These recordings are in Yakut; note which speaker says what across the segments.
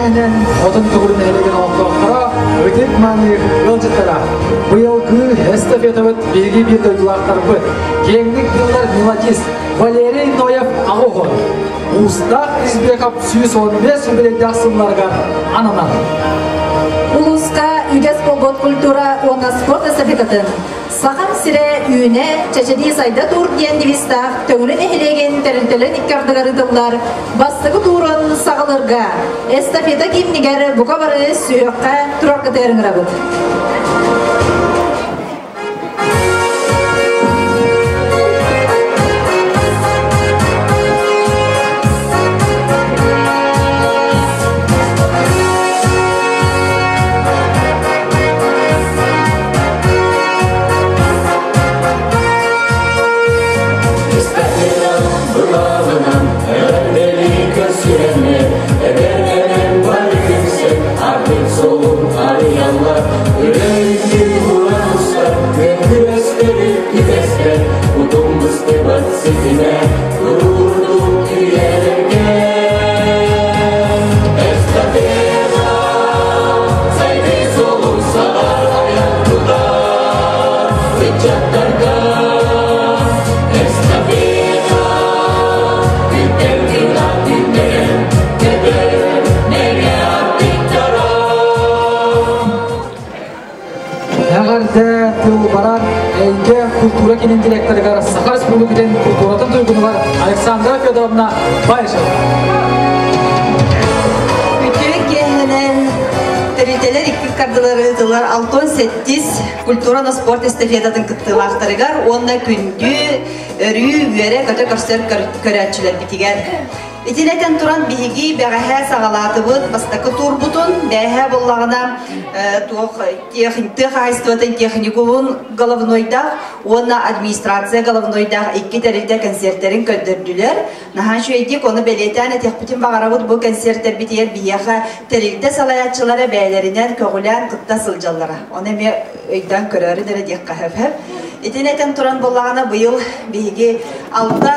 Speaker 1: киэһэнэн Хотун Тугур нэһилиэгин олохтоохторо ытык мааны ыалдьыттара. Быйылгы эстафетабыт биһиги биир дойдулаахтарбыт, киэҥник биллэр мелодист Валерий Ноев аҕа Уустаах Избеков 115 юбилейдаах сылларыгар ананар.
Speaker 2: Улууска үгэс буолбут культура уонна спорт эстафетатын Сахам сирэ үүнэ, чэчирии сайда тур диэн девизтаах Төҥүлү нэһилиэгин тэрилтэлэрин икки ардыгар ыытыллар бастакы туурун саҕалыырга эстафета гимнигэр бука бары сүһүөххэ тураргытыгар ыҥырабыт.
Speaker 1: Эҕэрдэ тыл барар эйгэ культура киинин директорыгар Саха Республикатын культуратын туйгунугар Александра Федоровна Баишева.
Speaker 3: Үтүө киэһэнэн тэрилтэлэр икки кардылары ыытылар Алтон Сеттис культура спорт эстафетатын кыттыылаахтарыгар уонна күндү өрүү үөрэ-көтө көрсөр көрөөччүлэрбитигэр. Итинэтэн туран биһиги бэҕэһээ саҕалаатыбыт бастакы туурбутун, бээһээ буоллаҕына туох тыа хаһаайыстыбатын техникумун головнойдаах уонна администрация головнойдаах икки тэрилтэ концертэрин көрдөрдүлэр. Наһаа үчүгэйдик ону бэлиэтээн этиэхпитин баҕарабыт бу концертэрбитигэр биһиэхэ тэрилтэ салайааччылара бэйэлэринэн көҕүлээн кытта сылдьаллара. Ону эмиэ өйдөөн көрөөрү эрэ диэххэ сөп. Итини этэн туран буоллаҕына быйыл биһиги алта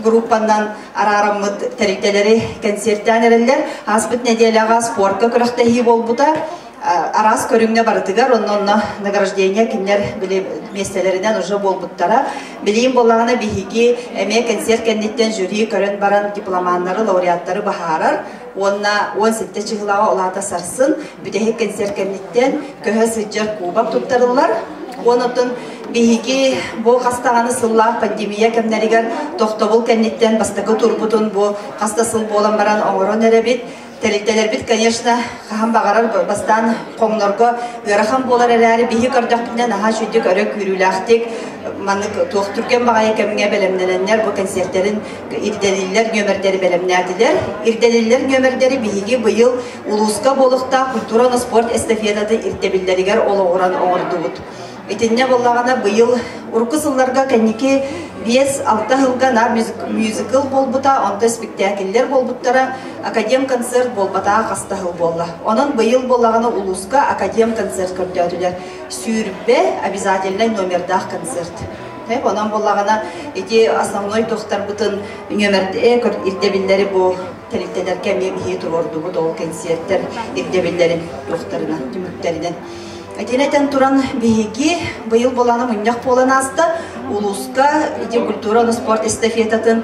Speaker 3: группанан араараммыт тэрилтэлэри кэнсиэртээн эрэллэр. Ааспыт нэдиэлэҕэ спортка күрэхтэһии буолбута. Араас көрүҥҥэ барытыгар онно награждение кинилэр били миэстэлэринэн уже буолбуттара. Билиим буоллаҕына биһиги эмиэ кэнсиэр кэнниттэн жюри көрөн баран дипломаннары, лауреаттары баһаарар уонна 17 чыһылаҕа ол сарсын бүтэһик кэнсиэр кэнниттэн көһө сылдьар кубок туттарыллар. Онон биһиги бу хас даҕаны сыллаах пандемия кэмнэригэр тохтобул кэнниттэн бастакы турбутун бу хас да сыл буолан баран оҥорон эрэбит. Тэрилтэлэрбит, конечно, хаһан баҕарар бастаан хоҥнорго ыарахан буолар эрээри, биһи көрдөхпүтүнэ наһаа үчүгдүк өрө күүрүүлээхтик маннык туох түргэн баҕайы кэмҥэ бэлэмнэнэннэр бу концертэрин ирдэниллэр нүөмэрдэри бэлэмнээтилэр. Ирдэниллэр нүөмэрдэри биһиги быйыл улууска буолуохтаах культура уонна спорт эстафетатын ирдэбиллэригэр олоҕуран оҥордубут. Итиннэ буоллаҕына быйыл урукку сылларга кэнники 5-6 сылга наар мюзикл буолбута, онто спектакльлэр буолбуттара, академ-концерт буолбатаҕа хаста сыл буолла. Онон быйыл буоллаҕына улууска академ-концерт көрдөөтүлэр. Сүүрбэ обязательнай номердаах концерт. Онон буоллаҕына ити основной туохтарбытын нүөмэрдээ ирдэбиллэри бу тэрилтэлэргэ эмиэ биһиги туруордубут ол кэнсиэртэр ирдэбиллэрин туохтарынан түмүктэринэн. Итини этэн туран биһиги быйыл буолана мунньах буолан ааста улууска ити культура уонна спорт эстафетатын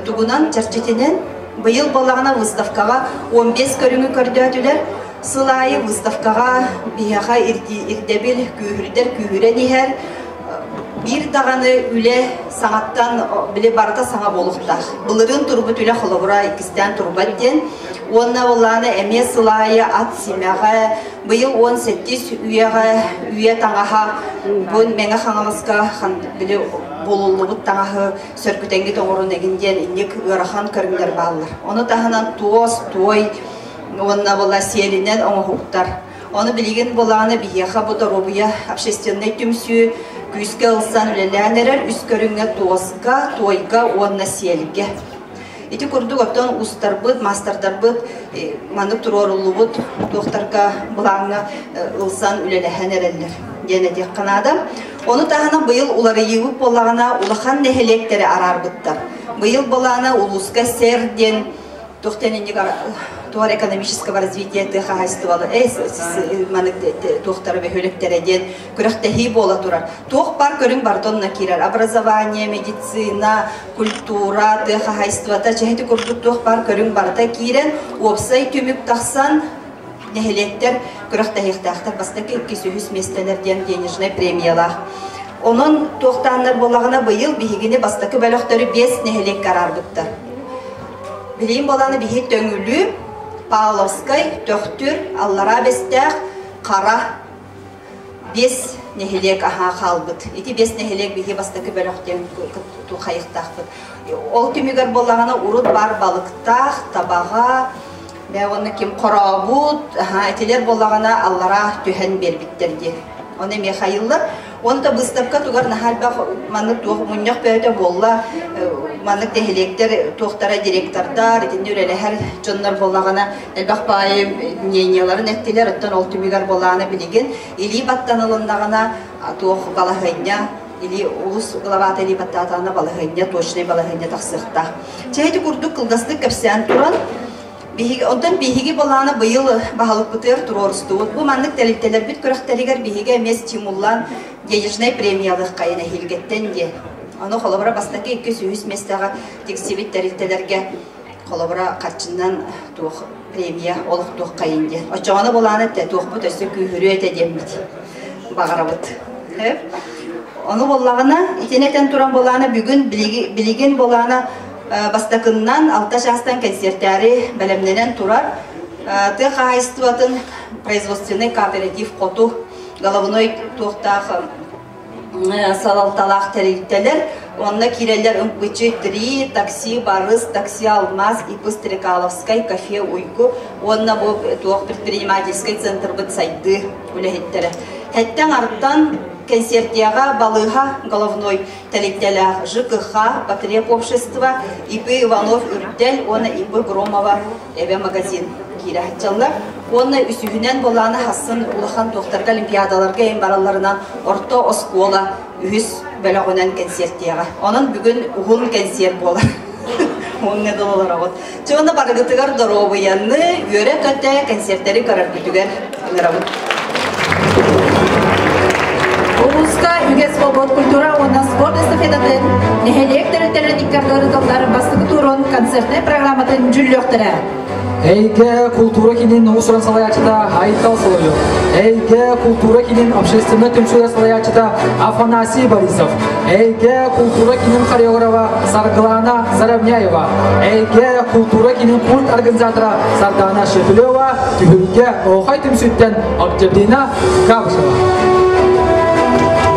Speaker 3: тугунан чэрчитинэн быйыл буоллаҕына выставкаҕа 15 көрүҥү көрдөөтүлэр. Сыл аайы выставкаҕа биһиэхэ ирдэбил күүһүрдэр күүһүрэн иһэр. Биир даҕаны үлэ саҥаттан били барыта саҥа буолуохтаах. Былырыын турбут үлэ холобура иккистээн турбат диэн. Уонна буоллаҕына эмиэ сыл аайы ат симэҕэ, быйыл 18 үйэҕэ үйэ таҥаһа бу Мэҥэ Хаҥаласка били булуллубут таҥаһы сөргүтэҥҥит оҥорун эгин диэн инник ыарахан көрүҥнэр бааллар. Ону таһынан туос, туой уонна була сиэлинэн оҥоһуктар. Ону билигин булааны биһиэхэ бу доруобуйа общественнай түмсүү күүскэ ылсан үлэлээн эрэр үс көрүҥҥэ туоска, туойга уонна сиэлгэ. Ити курдук оттон устарбыт, маастардарбыт маннык туруоруллубут туохтарга былааҥҥа ылсан үлэлэһэн эрэллэр диэн этиэххэ наада. Ону таһынан быйыл уларыйыыбыт буоллаҕына улахан нэһилиэктэри араарбыттар. Быйыл былаана улууска сэр диэн туох диэн инник туор экономического развития тыа хаһаайыстыбалы маннык туохтара бөһүөлэктэрэ диэн күрэхтэһии буола турар. Туох бар көрүҥ барыта онно киирэр. Образование, медицина, культура, тыа хаһаайыстыбата чэһити курдук туох бар көрүҥ барыта киирэн, уопсай түмүк тахсан нэһилиэктэр күрэхтэһиэхтээхтэр бастакы, иккис, үһүс миэстэлэр диэн денежнай премиялаах. Онон туохтааннар буоллаҕына быйыл биһигини бастакы бөлөхтөрү 5 нэһилиэккэ араарбыттар. Билигин буолааны биһи Төҥүлү, Павловскай, Төхтүр, Аллараа Бэстээх, Хара 5 нэһилиэк аһаа хаалбыт. Ити 5 нэһилиэк биһи бастакы бөлөх диэн хайыхтаахпыт. Ол түмүгэр буоллаҕына урут бар балыктаах, табаҕа, бээ уонна ким хорообут, этилэр буоллаҕына аллараа түһэн биэрбиттэр диэн. Оны эмиэ хайыллар. Онто выставка тугар наһаа элбэх маннык туох мунньах бөөтө буолла, маннык нэһилиэктэр туохтара директордар, итинни үлэлэһэр дьоннор буоллаҕына элбэх баайы мненияларын эттилэр, оттон ол түмүгэр буоллаҕына билигин илии баттанылыннаҕына туох балаһыанньа или улус главата илии баттаатаҕына балаһыанньа, точнай балаһыанньа тахсыахтаах. Чэ ити курдук кылгастык кэпсээн туран, Биһиги, онтон биһиги былаана быйыл баһылыкпытыгар туруорустубут. Бу маннык тэрилтэлэрбит күрэхтэригэр биһиги эмиэ стимуллаан денежнай премиялыаххайын эһиилгэттэн диэн. Ону холобура бастакы иккис үһүс миэстэҕэ тиксибит тэрилтэлэргэ холобура харчынан туох премия олохтуоххайын диэн. Оччоҕуна былаана туохпут өссө күүһүрүө этэ диэммит баҕарабыт. Ону буоллаҕына, итини этэн туран былаана бүгүн билигин былаана Бастакыннан алта чаастан кэнсиэртээри бэлэмнэнэн турар тыа хаһаайыстыбатын производственный кооператив хоту головной туохтаах салалталаах тэрилтэлэр онно киирэллэр МПЧ 3, такси Барыс, такси Алмаз, ИП Стрекаловскай, кафе Уйгу уонна бу туох предпринимательскай центрбыт сайдыы үлэһиттэрэ. Хэттэн артан кэнсиэртиэҕэ балыыһа головной тэрилтэлээх ЖКХ, потребобщество, ИП Иванов Үрдэл уонна ИП Громова эбэ магазин киирэ сылдьаллар. Уонна үсүһүнэн былааны хассын улахан туохтарга олимпиадаларга эм баралларынан орто оскуола үһүс бөлөҕүнэн кэнсиэртиэҕэ. Онон бүгүн уһун кэнсиэр буолар. Уонна дололороҕут. Чэ уонна барыгытыгар доруобуйаны, үөрэ-көтө кэнсиэртэри көрөргүтүгэр ыҥырабыт.
Speaker 2: Улууска үгэс буолбут культура уонна спорт эстафетатын нэһилиэк тэрилтэлэрин иккардыгар ыытыллар бастакы туурун концертнай программатын дьүүллүөхтэрэ.
Speaker 1: Эйгэ култуура киинин уус-уран салайааччыта Айтал Соловьев, Эйгэ култуура киинин общественнай түмсүүлэр салайааччыта Афанасий Борисов, Эйгэ култуура киинин хореографа Саргылана Заровняева, Эйгэ култуура киинин культ организатора Сардана Шепелева, Түһүлгэ Оохай түмсүүттэн Октябрина Габышева.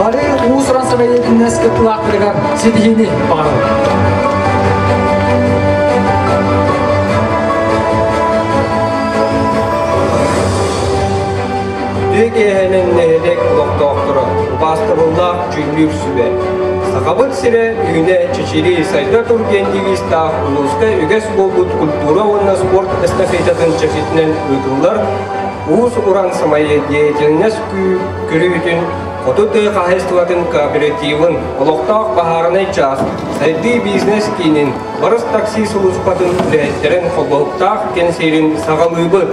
Speaker 1: Бары уус-уран самоединность кыттыылаахтарыгар ситиһиини баҕарабыт.
Speaker 4: Үтүө киэһэнэн нэһилиэк олохтоохторо, убаастабыллаах дьүүллүүр сүбэ. Сахабыт сирэ үүнэ чэчирии сайда тур диэн девизтаах улууска үгэс буолбут культура уонна спорт эстафетатын чэрчитинэн ыытыллар уус-уран самодеятельность көрүүтүн Хоту тыа хаһаайыстыбатын кооперативын, олохтоох баһаарынай чаас, сайдыы бизнес киинин, барыс такси сулууспатын үлэһиттэрин холбоһуктаах кэнсиэрин саҕалыыбыт.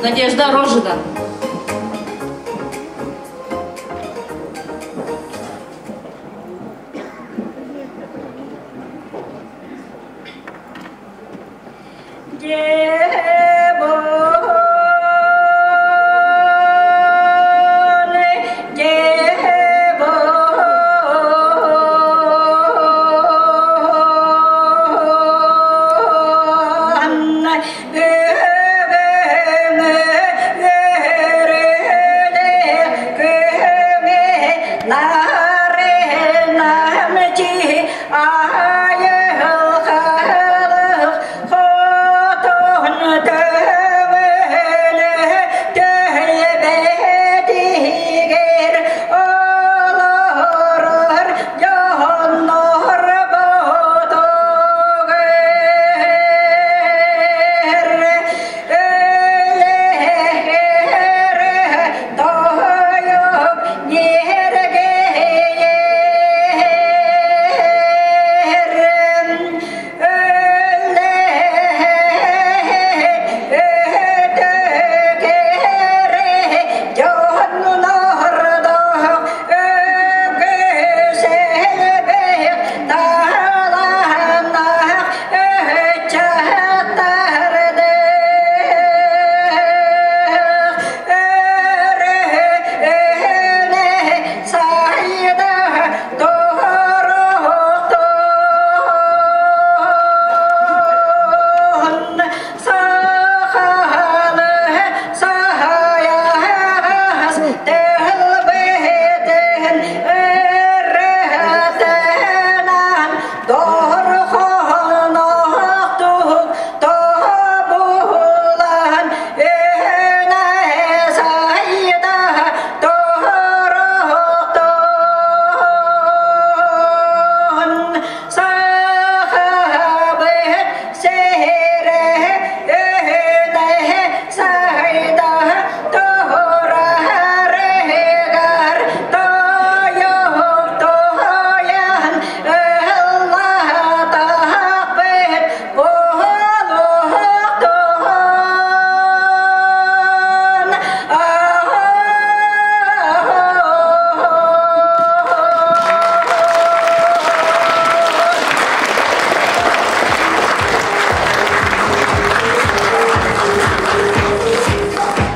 Speaker 5: Надежда Рожина.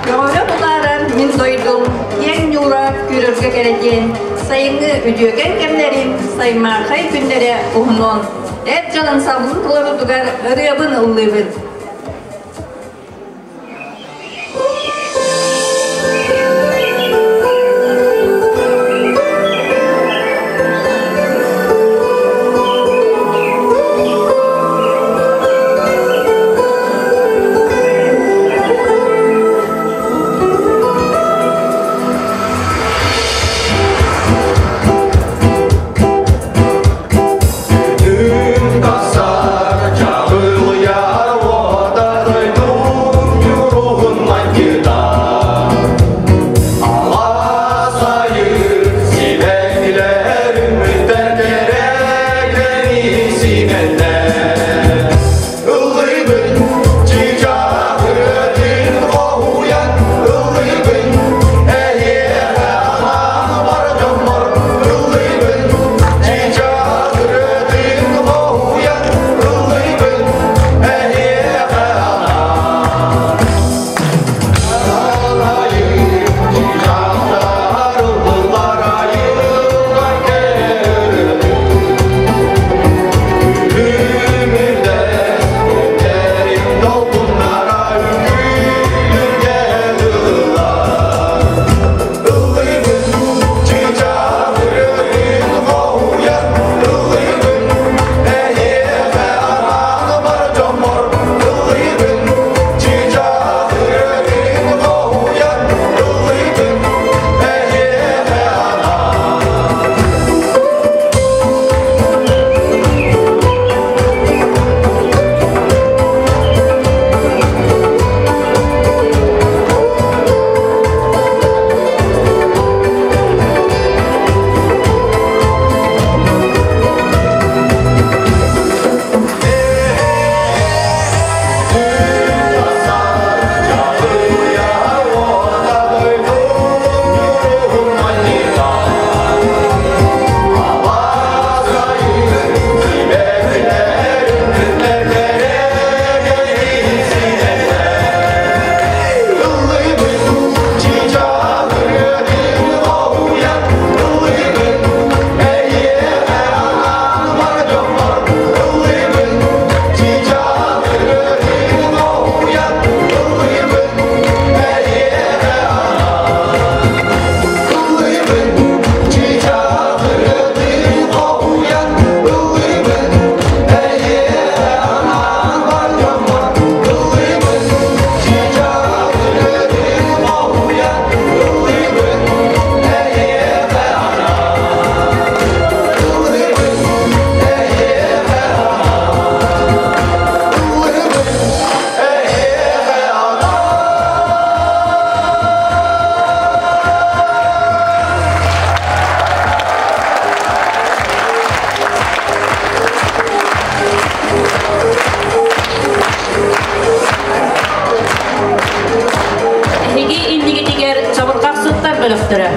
Speaker 3: Көҕөрө булаарар мин дойдум, киэҥ ньуура күүрөргө кэрэтиэн, сайыҥҥы үтүөкэн кэмнэрим, саймаархай күннэрэ уһунуон, эр дьон ансамблын толорутугар ырыабын ыллыыбын.
Speaker 6: Күн тахсар чаҕылыйар.
Speaker 5: бөлөхтөрө.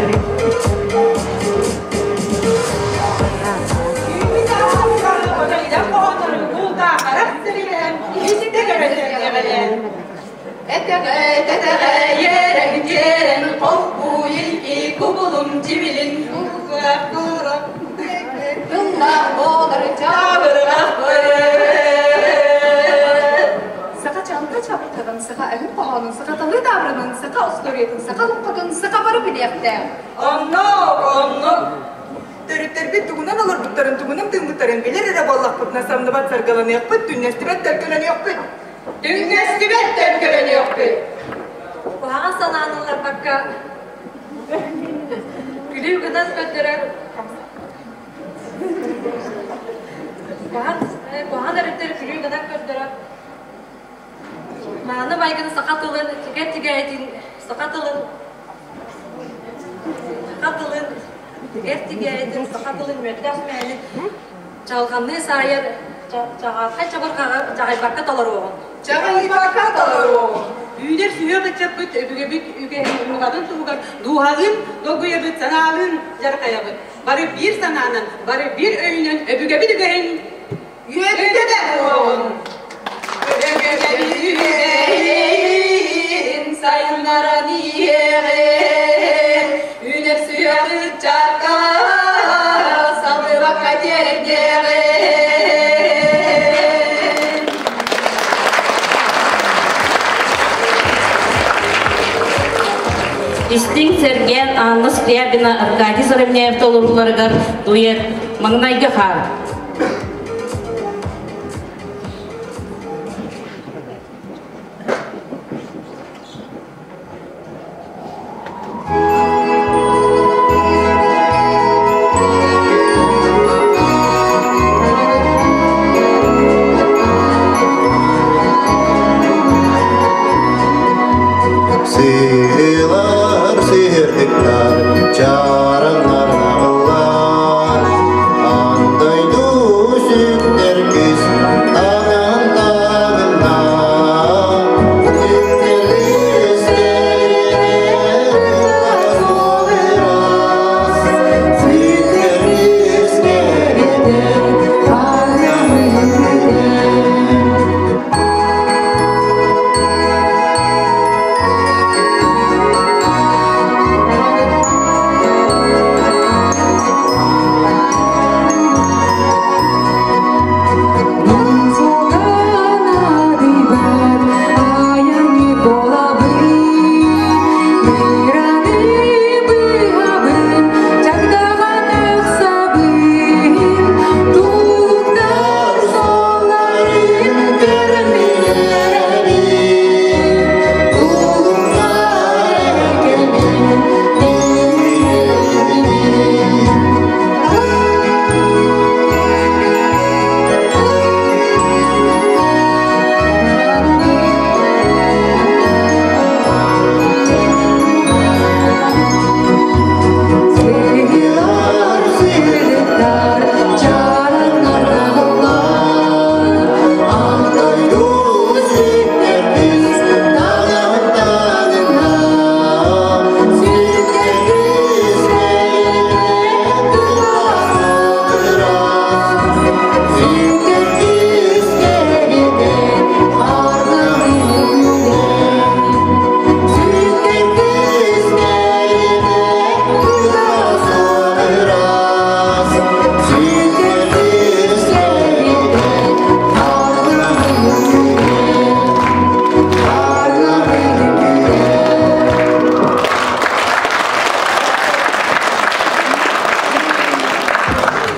Speaker 6: Саха чалта чабыртабын, саха өһүн хоһоонун, саха тылы таабырынын, саха остуоруйатын, саха олоҥхотун, саха бары билиэхтээх.
Speaker 7: Оннук, оннук. Төрүттэрбит тугунан олорбуттарын, тугунан тыыммыттарын билэр эрэ буоллахпытына самныбат саргыланыахпыт, түннэстибэт төлкөлөнүөхпүт. Түннэстибэт төлкөлөнүөхпүт.
Speaker 6: Куһаҕан санааны ылларбакка, күлүү гынан көрдөрөр Куһаҕан өрүттэри күлүү гынан көрдөрөр Мааны майгыны саха тылын тигэр тигээтин саха тылын саха тылын тигэр тигээтин саха тылын мүөттээх сүмэһинин чаҕылҕанныы саайар чаҕаархай чабырҕаҕы чаҕыйбакка толоруоҕун.
Speaker 7: Чаҕыйбакка толоруоҕун. Үүнэр сүһүөх ыччаппыт өбүгэбит үгэһин умнубатын туһугар дууһалыын долгуйабыт, санаалыын дьарҕайабыт. Бары биир санаанан, бары биир өйүнэн өбүгэбит үгэһин үөдүтэ буолуоҕун. Өбүгэбит үгэһин сайыннаран иһиэҕин, үүнэр сүһүөх ыччакка салгыбакка тиэрдиэҕин.
Speaker 5: Истиҥ сэргээн Анна Скрябина Аркадий Заровняев толорууларыгар дуэт «Маҥнайгы хаар».
Speaker 8: Сыылар сыһырдыктар, чараннар наҕыллар, Аан дойду сүктэр күс таҥан таҥынна.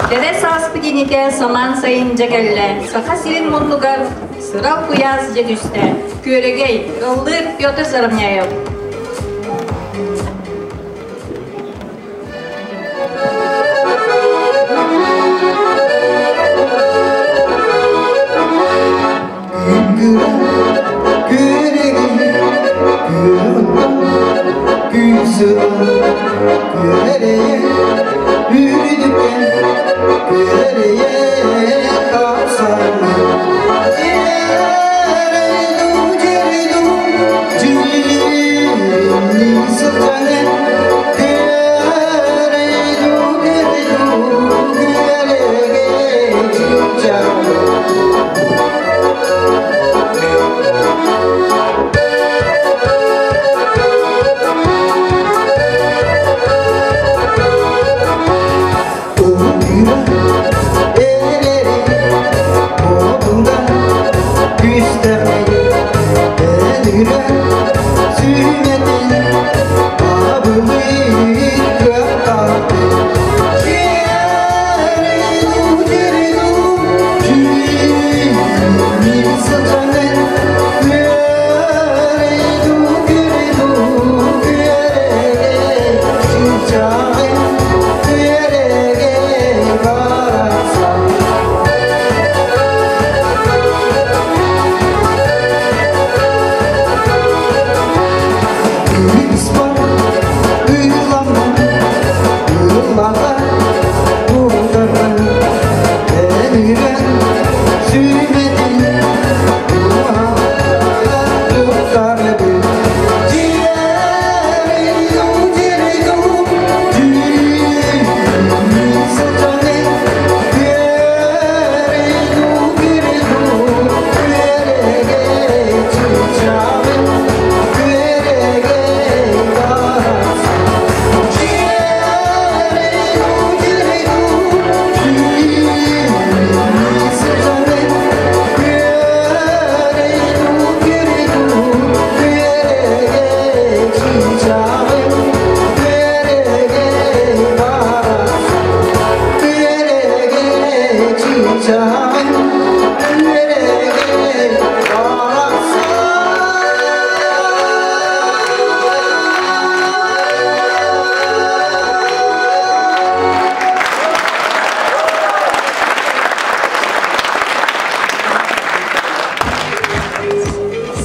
Speaker 2: Кэрэ сааспыт инитэ самаан сайын дьэ кэллэ, Саха сирин муннугар сырал куйаас дьэ түстэ. Күөрэгэй, ыллыыр Петр Заровняев.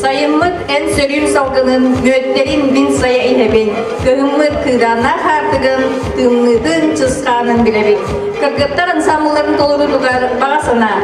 Speaker 2: Сайыммыт эн сөрүүн салгынын, мүөттэрин мин сайа иһэбин. Кыһыммыт кыыдааннаах хаартыгын, тымныытын, чысхаанын билэбин. Кыргыттар ансамблларын толоруутугар баҕа санаа.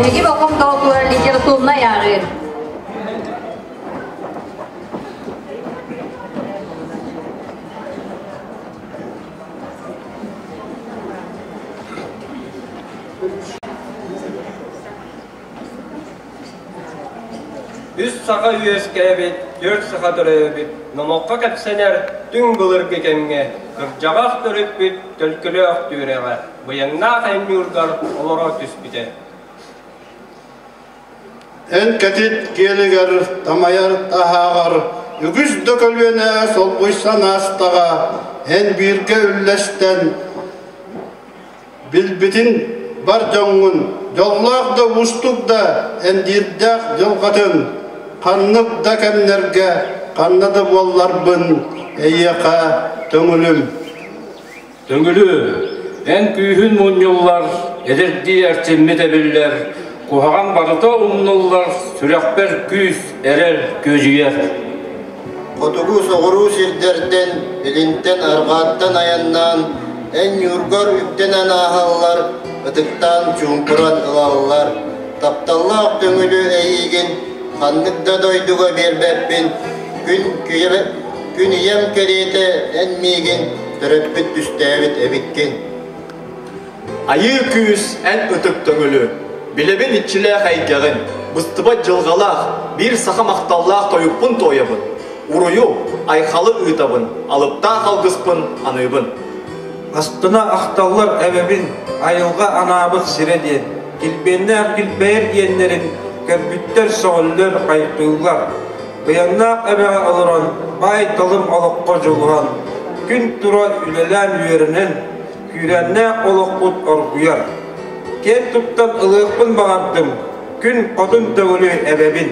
Speaker 2: Эһиги болҕомтоҕутугар литературнай ааҕыы.
Speaker 4: Үс саха үөскээбит, түөрт саха төрөөбүт, номоххо кэпсэнэр түҥ былыргы кэмҥэ кырдьаҕас төрүппүт төлкөлөөх түөрэҕэ быйаҥнаах энньуургар олоро түспүтэ.
Speaker 8: Эн кэтит киэлигэр тамайар таһааҕар үгүс да көлүөнэ солбуйсан аастаҕа, эн бииргэ үллэстэн Билбитин бар дьоҥҥун, дьоллоох да уустук да эндиирдээх дьылҕатын, ханнык да кэмнэргэ ханна да буолларбын эйиэхэ төҥүлүм.
Speaker 9: Төҥүлү, эн күүһүн мунньуллар, эдэрдии эрчиммит эбиллэр, куһаҕан барыта умнуллар, сүрэхпэр күүс, эрэл күөдьүйэр.
Speaker 8: Хотугу соҕуруу сирдэртэн, илинтэн арҕааттан айаннаан, эн ньуургар үктэнэн ааһаллар, ытыктаан чуумпуран ылаллар. Тапталлаах төҥүлү эйиигин ханнык да дойдуга биэрбэппин, күн, күн ийэм кэриэтэ эн миигин төрөппүт түстээбит эбиккин.
Speaker 10: Айыы күүс эн ытык төҥүлү, билэбин иччилээх эйгэҕин, быстыбат дьылҕалаах, биир саха махталлаах тойукпун туойабын, уруйу, айхалы ыытабын, алыптаах алгыспын аныыбын.
Speaker 11: Астына ахталлар эбэбин, айылҕа анаабыт сирэ диэн, килбиэннээх килбэйэр диэннэрин көрбүттэр сөҕөллөр, хайгыыллар. Быйаҥнаах эбэҕэ олорон, баай-талым олоххо дьулуһан, күн тура үлэлээн үөрэнэн, Күүрээннээх олохпут оргуйар. Киэн туттан ылыахпын баҕардым, күн хотун төгүлү эбэбин.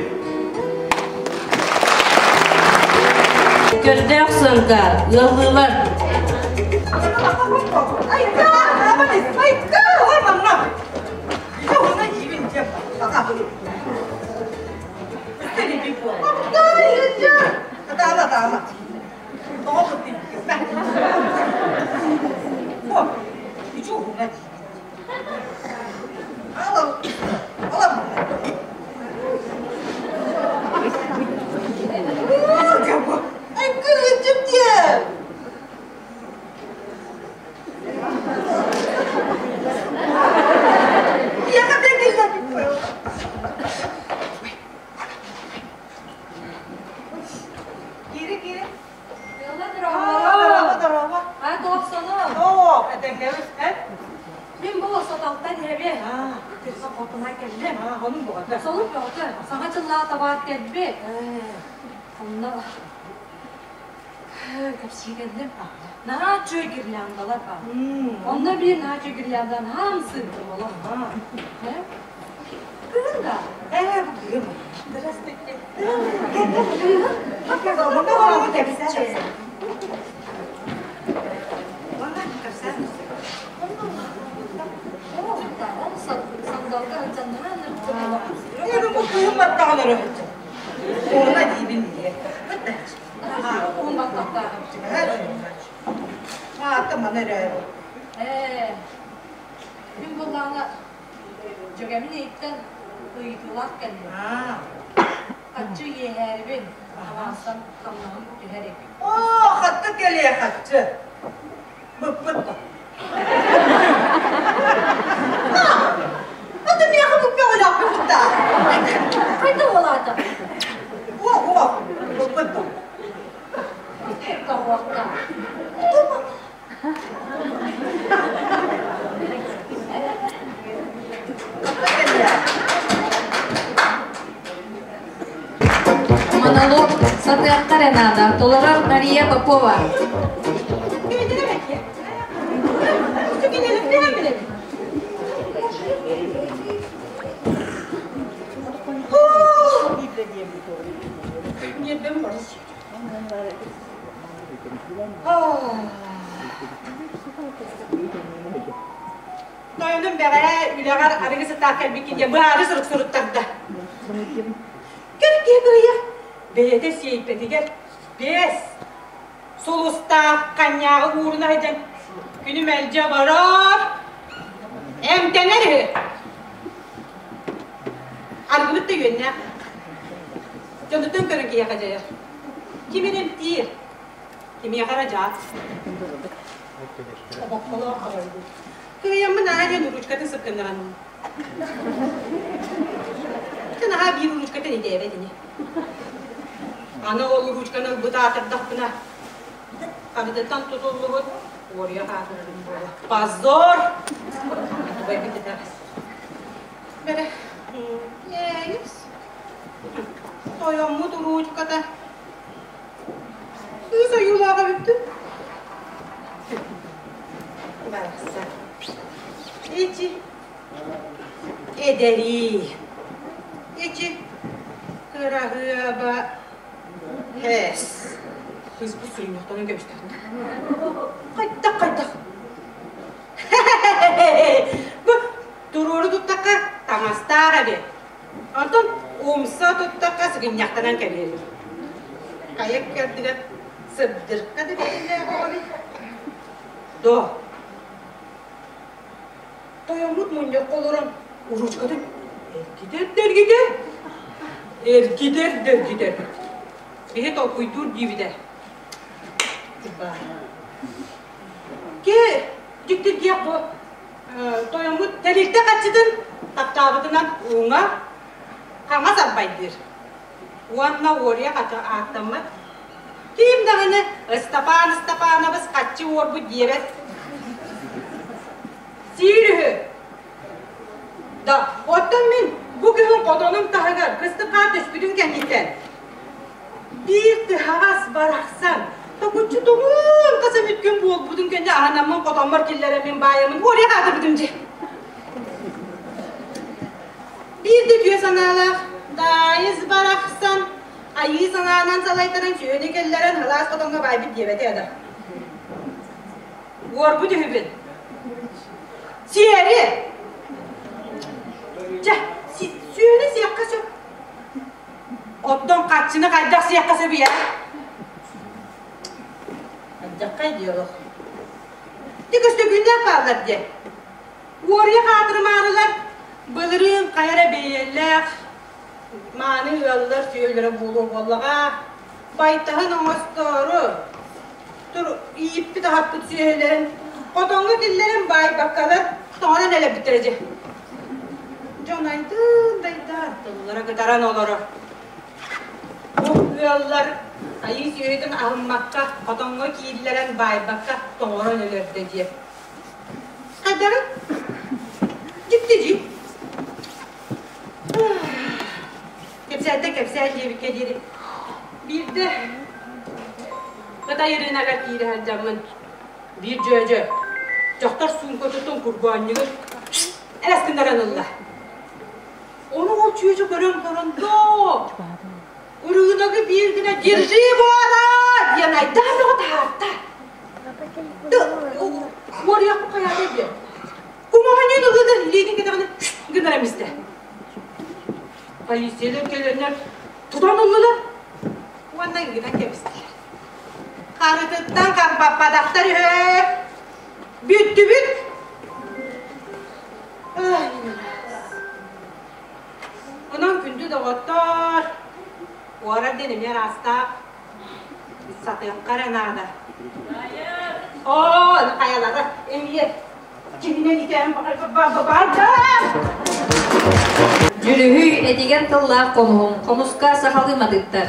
Speaker 5: Көрдөөх сыаҥка, ыаллыылар.
Speaker 7: Кири-кири.
Speaker 6: Мин бу соталтан эбэ хотуна кэллим. Солун бөҕөтө. Саҥа дьыллаах табаар кэлбит. Онно кэпсии кэллим. Наһаа үчүгэй гирляндалар баар. Онно биир наһаа үчүгэй гирляндан хаам сыырдым олох. Кыһын да?
Speaker 7: Ээ, бу кыһын. Здравствуйте.
Speaker 6: Мин буоллаҕына дьүөгэбин ыйыттан ыйытыылаах кэллим. Хаччы иэһээрибин авансан хамнаһым түһэр эбит.
Speaker 7: Оо, хатты кэлиэ хаччы. Быппыт да. Аты миэхэ буппэҕэлээхпит да.
Speaker 6: Хайда буолаата?
Speaker 7: О, о, быппыт да.
Speaker 6: Тоҕуохта.
Speaker 2: Монолог «Сатыахха эрэ наада» толорор Мария Попова.
Speaker 7: Тойонум бэҕэһээ үлэҕэр арыгы сытаах кэлбиккин диэн быһаары сурук суруттарда. Көр киһи кыайа бэйэтэ сиэйпэтигэр биэс сулустаах ханньааҕы ууруна сылдьан күнү мэлдьи оборор, эмтэнэр үһү. Аргыбыт да үөннээх. Дьонуттан көрөн киһиэхэ дьайар. Ким эрэ эмтиир, кимиэхэ эрэ дьаат. Обокколоох хабайбыт. Кыайаммын аа диэн уруучкатын сыпкыннаран. Наһаа биир уруучкатын идээбэт ини. Аны ол уруучканы ылбыт аатырдахпына, харытыттан тутуллубут уоруйах аатырарым буола. Позор! Тубайбыт итэҕэс. Бэрэ, ээйис. Тойоммут уруучката. Кыыс ойуулаах эбиттин. Барахсан. Ичи. Эдэрии. Ичи. Кыраһыаба. Һээс. Кыыспыт суруйуохтанан кэбистэхтэ. Хайдах, хайдах? Бу туруору туттахха таҥастаах эбит. Онтон умса туттахха сыгынньахтанан кэлиэбит. Хайа кэрдигэр сырдырка да бэйэлээх оҕо До. Тойоммут мунньахха олорон уручкатын эргитэр да эргитэр, эргитэр да эргитэр. Биһи толкуйдуур диибитэ. Ки дьиктиргиэх бу тойоммут тэрилтэ хаччытын таптаабытынан ууҥа хаҥас арбайдыыр. Уонна уоруйах ааттаммат. Ким даҕаны Ыстапаан Ыстапаанабыс хаччы уорбут диэбэт. Сиир үһү. Да, оттон мин бу күһүн хотонум таһыгар кыстык хаар түспүтүн кэнниттэн биир тыһаҕас барахсан токуччу тоҥуун хас эмит күн буолбутун кэннэ аһанаммын хотоммор киллэрэммин баайаммын уоруйах аатырбытым дьэ. Биирдэ үтүө санаалаах Даайыс барахсан айыы санаанан салайтаран сүөһүнү кэллэрэн сылаас хотоҥҥо баайбыт диэбэтэ да. Уорбут үһүбүн. Сиэри! Чэ, сүөһүнү сиэххэ сөп. Оттон хаччыны хайдах сиэххэ сөбүй ээ? Алдьархай диэ олох. Ити көстөкүүннээх бааллар диэ. Уоруйах аатырымаарылар былырыын хайа эрэ бэйэлээх мааны ыаллар сүөһүлэрэ буолуо буоллаҕа. Байтаһын оҥостоору тур ииппит-аһаппыт сүөһүлэрин хотоҥҥо киллэрэн баайбаккалар тоҥорон элэппиттэрэ дьэ. Дьон айдын дайдаар тыллара кытаран олорор. Бу ыаллар айыы сүөһүтүн аһыммакка хотоҥҥо кииллэрэн баайбакка тоҥорон өлөрдө диэ. Хайдары? Дьикти дии. Кэпсээтэ кэпсээ диэбиккэ диэри. Биирдэ Кытай ырыынагар киирэ сылдьаммын биир дьүөдьө дьахтар суумкатыттан курбаанньыгын элэс гыннаран ылла. Ону ол чүөчэ көрөн баран доо ырыынагы биир гына держи буора диэн айдаан бөҕө таһаарта. Уоруйахпын хайаата диэн. Кумаҕаньын ылыыта илиитин кэтэҕинэ гынар эмистэ. Полициялар кэлэннэр тутан ыллылар уонна ыытан кэбистилэр. Харытыттан харбаппатахтар үһү. Бүттүбүт. Онон күндү доҕоттор, уорар диэн эмиэ араастаах сатыахха эрэ наада. Оо, хайалара эмиэ киминэн итээн бардам!
Speaker 2: Дьүрүһүй этигэн тыллаах хомуһум, хомуска сахалыы матыктар.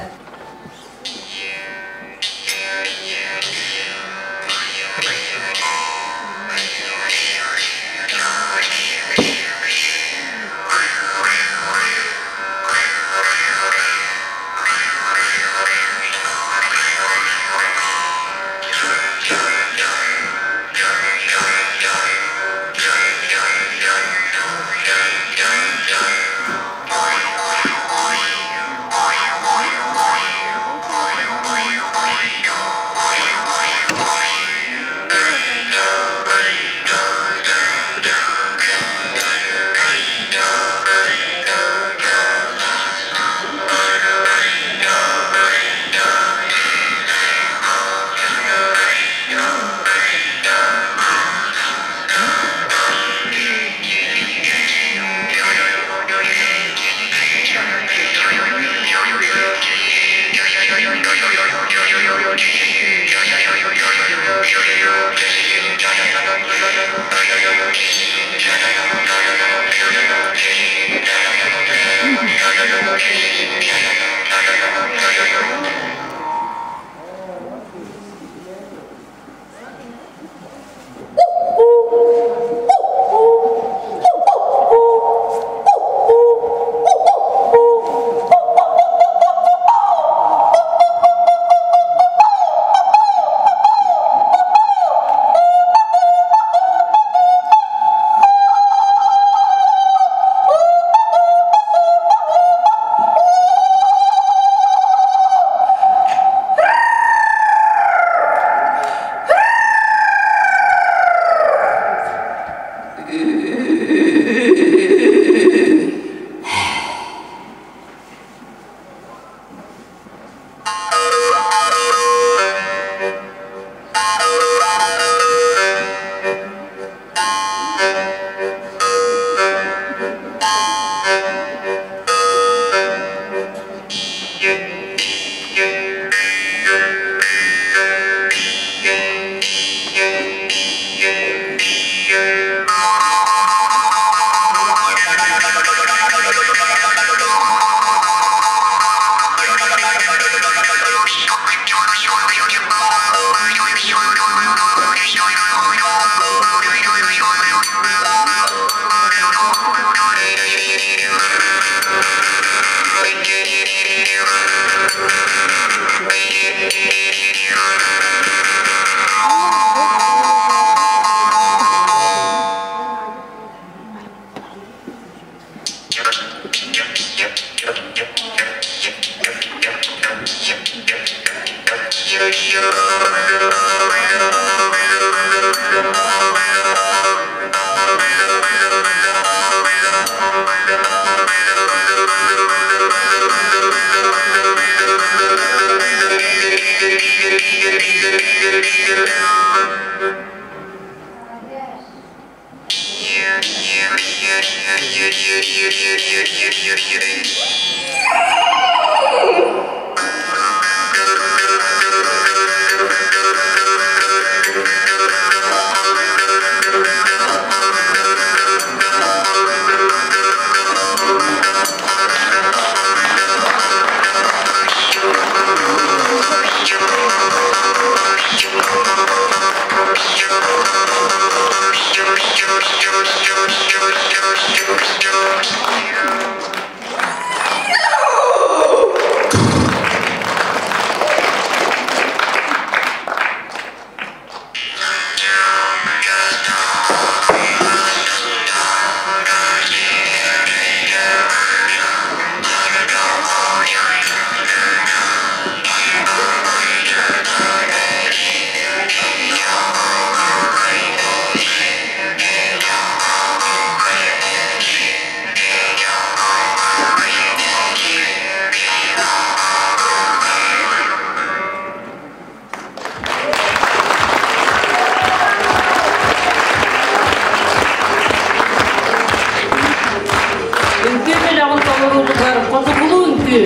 Speaker 5: Үҥкүү бөлөҕүн толоруутугар хотугулуу үҥкүү.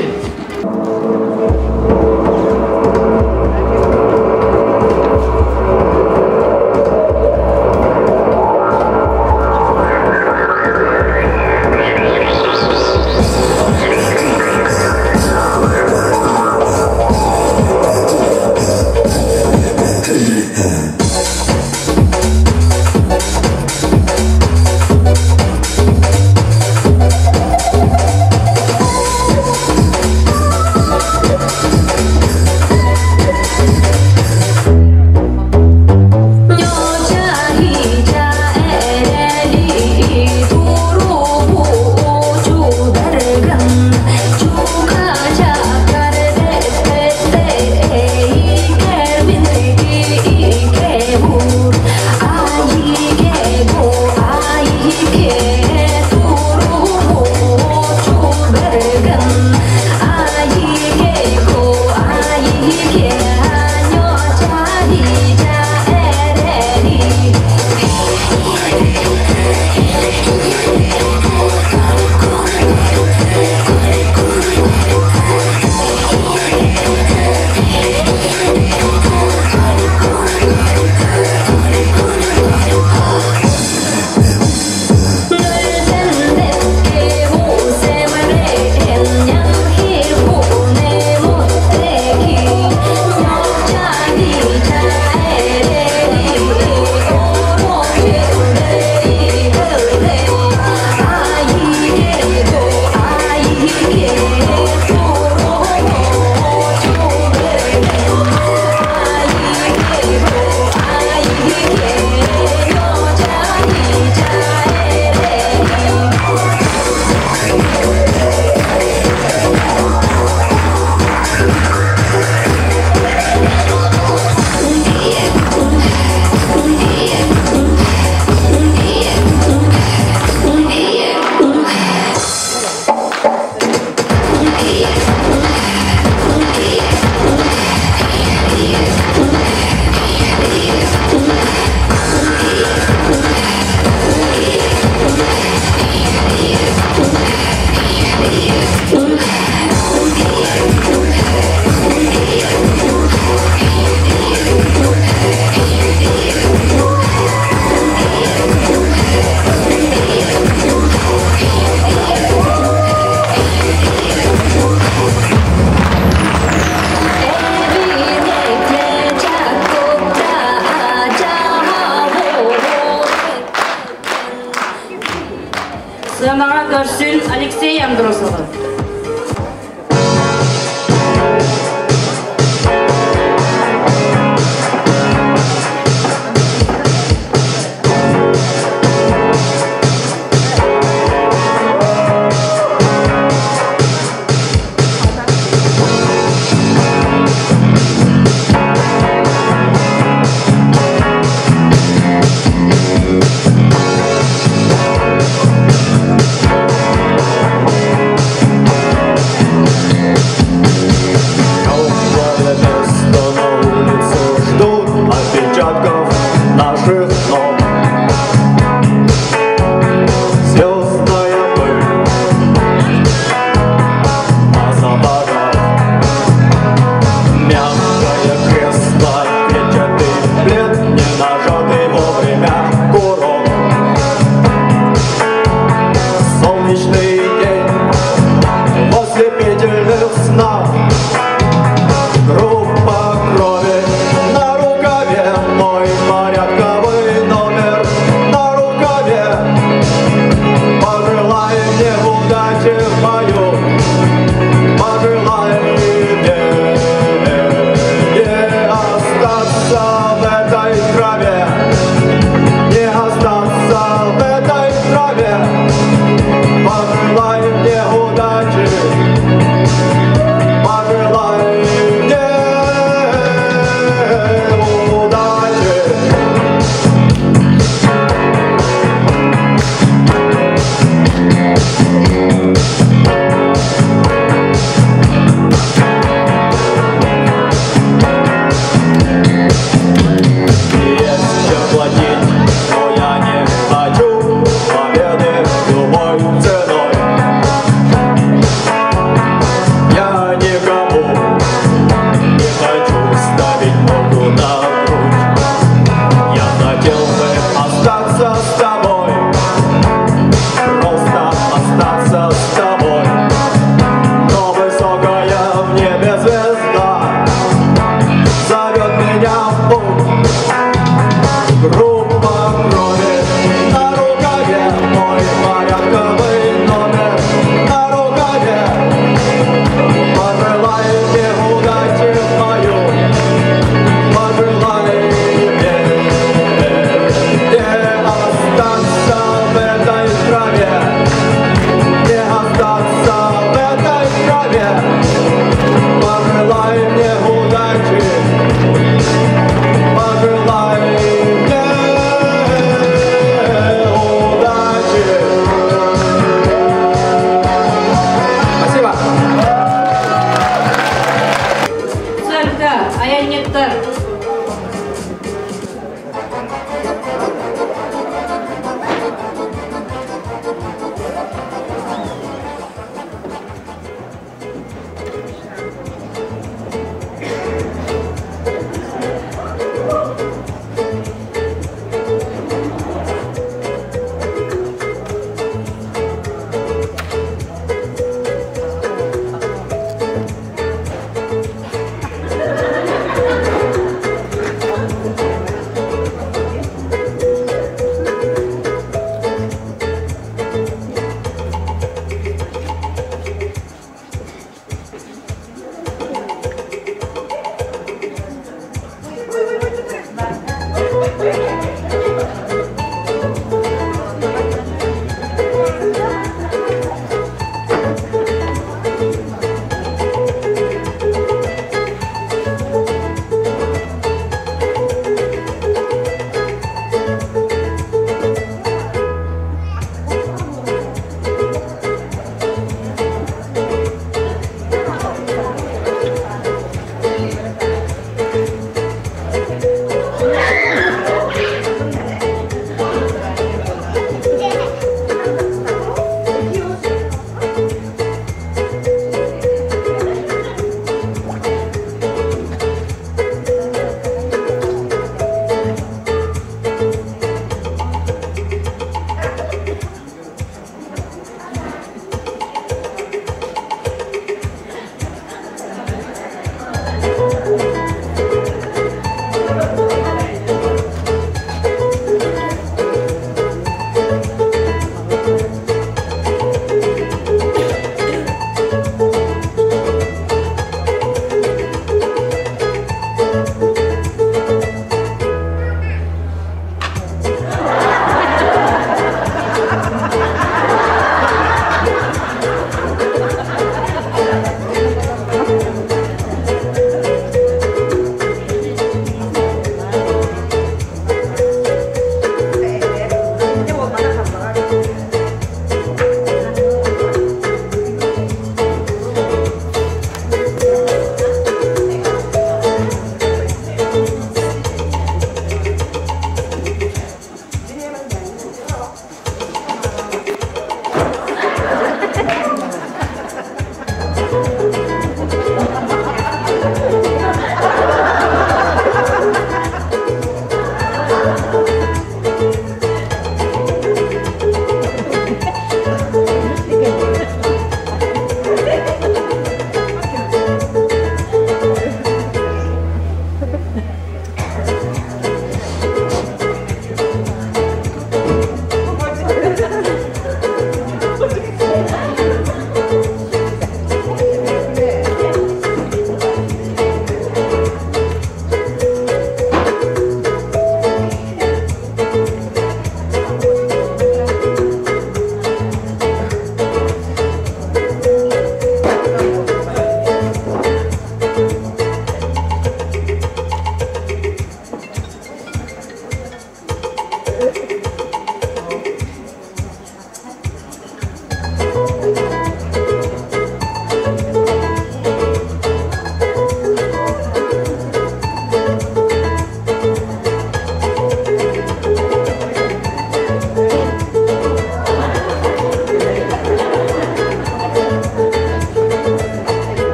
Speaker 5: Көрсүн Алексей Андросовы.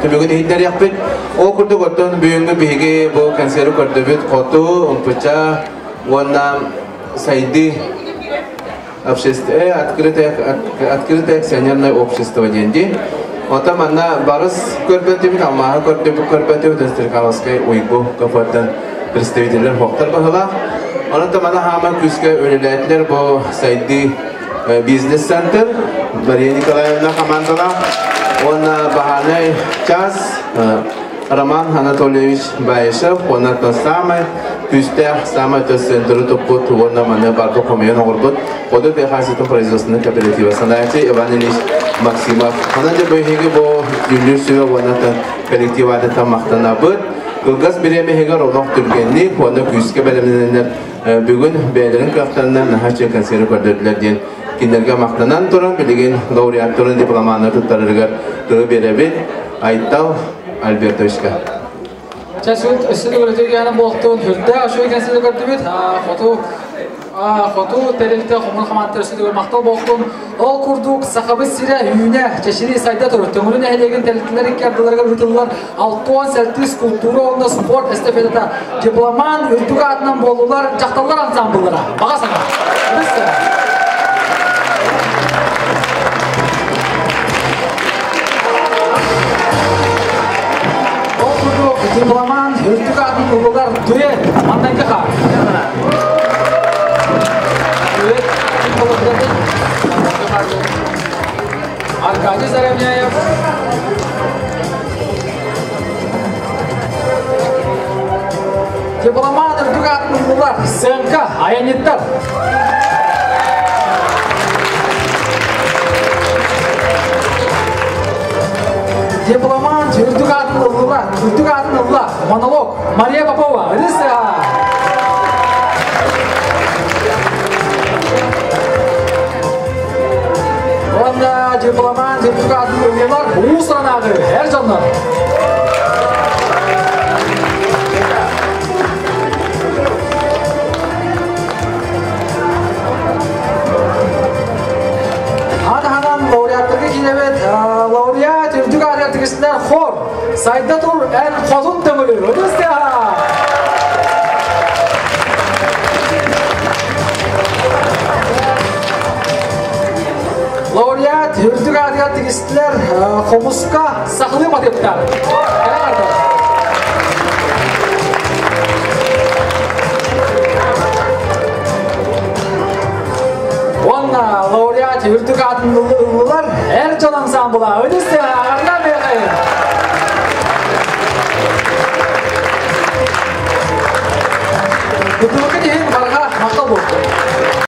Speaker 12: Түмүгүн иһитиннэриэхпит. Ол курдук оттон бүгүҥҥү биһиги бу концеры көрдөбүт Хоту, Умпуча уонна Сайдыы общество, открытое, открытое акционерное общество диэн дии. Оттон манна барыс көрбөтүбүт, алмааһы көрдөбүт, көрбөтүбүт, Стрекаловскай Уйгу КФ-тан представителлэр хоктор баһылаах. Онон манна хааман күүскэ үлэлээтилэр бу Сайдыы бизнес-центр Мария Николаевна командалаах уонна баһаанай час Роман Анатольевич Баишев уонна то самай күүстээх самай то центры туппут уонна маны барда хомуйан оҥорбут Хоту тыа производственной кооператива салайааччы Иван Ильич Максимов. Онон дьэ бу бу дьүүллүүр сүбэ уонна коллектив аатыттан махтанабыт. Кылгас бириэмэһигэр олох түргэнник уонна күүскэ бэлэмнэнэннэр бүгүн бэйэлэрин кыахтарынан наһаа үчүгэй концеры көрдөрдүлэр диэн кинилэргэ махтанан туран билигин лауреаттарын дипломаннар туттарарыгар тылы биэрэбит Айтал Альбертовичка.
Speaker 1: Чэ, сүт өссө төгүл буолтун үрдээх үчүгэй концерты көрдүбүт. Хоту хоту тэрилтэ хомун хамааттар өссө төгүл махтал буолтун. Ол курдук Сахабыт сирэ үүнэ чэчирии сайда турар. Төҥүлү нэһилиэгин тэрилтэлэр икки ардыларыгар ыытыллар 68 култуура уонна спорт эстафетата дипломан үрдүк аатынан буоллулар дьахталлар ансамбллара. Баҕа санаа. Ол курдук дипломан үрдүк аатын ыллылар дуэт маҥнайгы хаар. Дуэт Аркадий Заровняев. Дипломат үрдүк аатын ыллылар Сценка айанньыттар. Дипломат үрдүк аатын ыллылар, үрдүк аатын ылла монолог Мария Попова. Ырыса! Уонна дипломат үрдүк аатын ыллылар уус анааҕы эр дьоннор. Аны лауреаттарга кииребит. Лауреат үрдүк аатыгар тигистилэр хор. Сайда тур эн хотун Төҥүлү. Ытыс Лауреат үрдүк аатыгар тигистилэр хомуска сахалыы матыптар. Уонна лауреат үрдүк аатын ыллылар эр дьон ансамбла. Ытыс арна бэҕэй. Кытылыкы иһин барҕа махтал буолтун.